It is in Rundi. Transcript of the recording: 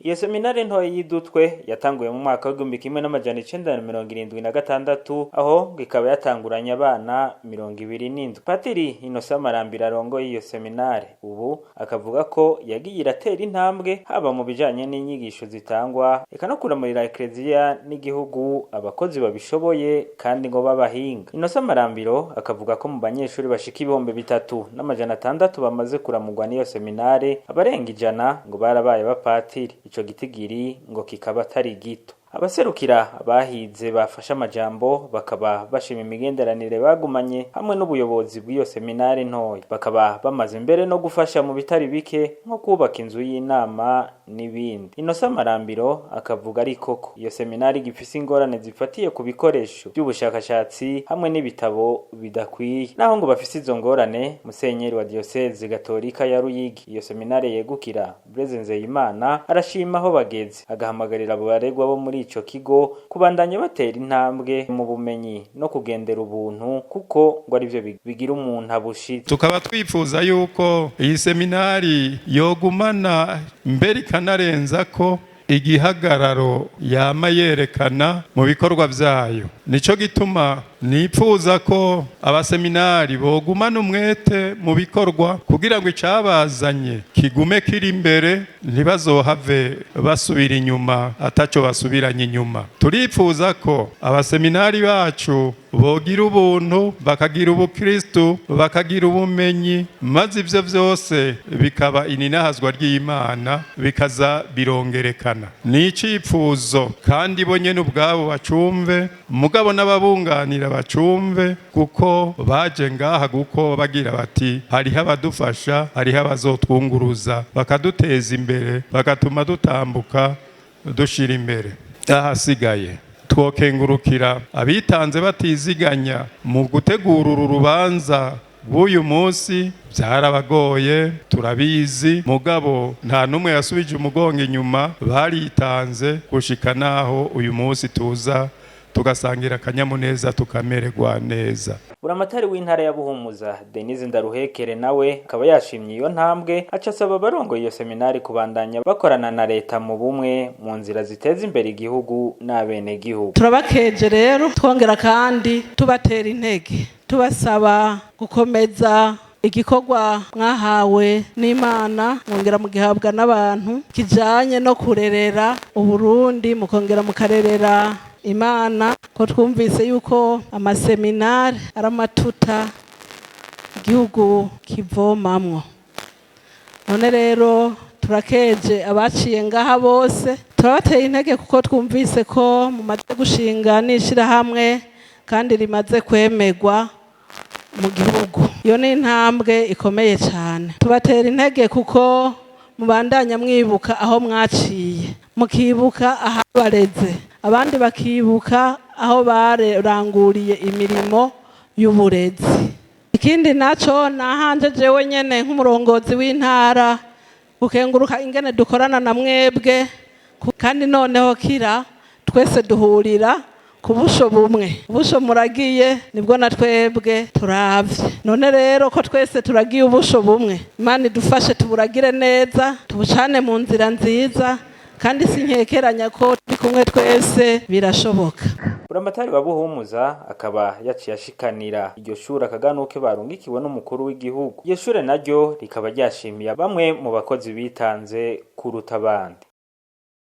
Iyo seminari ntoya y'Idutwe yatanguye mu mwaka w'1976, aho ngo ikaba yatanguranye abana 27. Patiri Innocent Marambira arongoye iyo seminari ubu akavuga ko yagiye iratera intambwe, haba mu bijanye n'inyigisho zitangwa, eka no kuramurira Ekleziya n'igihugu abakozi babishoboye kandi ngo b'abahinga. Innocent Marambiro akavuga ko mu banyeshuri bashika 3600 bamaze kuramurwa n'iyo seminari, abarenga 100 ngo barabaye abapatiri. Ico gitigiri ngo kikaba atari gito. Abaserukira abahize bafashe amajambo bakaba bashima imigenderanire bagumanye hamwe n'ubuyobozi bw'iyo seminari ntoya, bakaba bamaze mbere no gufasha mu bitari bike nko kubaka inzu y'inama n'ibindi. Innocent Marambiro akavuga ariko ko iyo seminari igifise ingorane zifatiye ku bikoresho by'ubushakashatsi hamwe n'ibitabo bidakwiye. Naho ngo bafise izo ngorane, musenyeri wa diyoseze gatolika ya Ruyigi iyo seminari yegukira, Blaise Nzeyimana, arashima aho bageze, agahamagarira abo baregwa bo muri ico kigo kubandanya batera intambwe mu bumenyi no kugendera ubuntu, kuko ngo arivyo bigira umuntu abushitse. Tukaba twifuza yuko iyi seminari yogumana mbere ikanarenza ko igihagararo yama yerekana mu bikorwa vyayo. Nico gituma nipfuza ko abaseminari bogumana umwete mu bikorwa kugira ngo icabazanye kigume kiri imbere, ntibazohave basubira inyuma ataco basubiranye inyuma. Turipfuza ko abaseminari bacu bogira ubuntu, bakagira ubukristu, bakagira ubumenyi, maze ivyo vyose bikaba ininahazwa ry'Imana, bikaza birongerekana. Ni icipfuzo kandi bo nyene ubwabo bacumve, mugabo n'ababunganira bacumve, kuko baje ngaha kuko bagira bati hariho abadufasha, hariho abazotwunguruza, bakaduteza imbere, bagatuma dutambuka dushira imbere. Ahasigaye twokengurukira abitanze batiziganya mu gutegura uru rubanza bw'uyu munsi. Byarabagoye turabizi, mugabo nta n'umwe yasubije umugongo inyuma, baritanze gushika naho uyu munsi tuza tugasangira akanyamuneza, tukamererwa neza. Buramatari w'intara ya Buhumuza, Denise Ndaruhekere, nawe akaba yashimye iyo ntambwe, aca asaba abarongoye iyo seminari kubandanya bakorana na leta mu bumwe mu nzira ziteza imbere igihugu n'abenegihugu. Turabakeje rero, twongera kandi tubatera intege, tubasaba gukomeza igikorwa mwahawe n'Imana, mwongera mugihabwa n'abantu, kijanye no kurerera Uburundi, mukongera mukarerera Imana, ko twumvise yuko amaseminari ari amatuta igihugu kivomamwo. None rero turakeje abaciye ngaha bose, turabateye intege kuko twumvise ko mumaze gushinga n'ishirahamwe kandi rimaze kwemerwa mu gihugu. Iyo ni intambwe ikomeye cyane. Tubatera intege kuko mubandanya mwibuka aho mwaciye, mukibuka ahabareze, abandi bakibuka aho baranguriye imirimo y'uburezi. Ikindi naco nahanje jewe nyene nk'umurongozi w'intara gukenguruka ingene dukorana na mwebwe, kandi noneho kira twese duhurira ku busho bumwe. Ubusho muragiye nibwo na twebwe turavye. None rero ko twese turagiye ubusho bumwe, Imana idufashe tuburagire neza, tubucane mu nzira nziza, kandi sinkekeranya ko turi kumwe twese birashoboka. Buramatari wa Buhumuza akaba yaciye ashikanira iryo shure akaganuke barungikiwe n'umukuru w'igihugu. Iryo shure naryo rikaba ryashimiye bamwe mu bakozi bitanze kuruta abandi.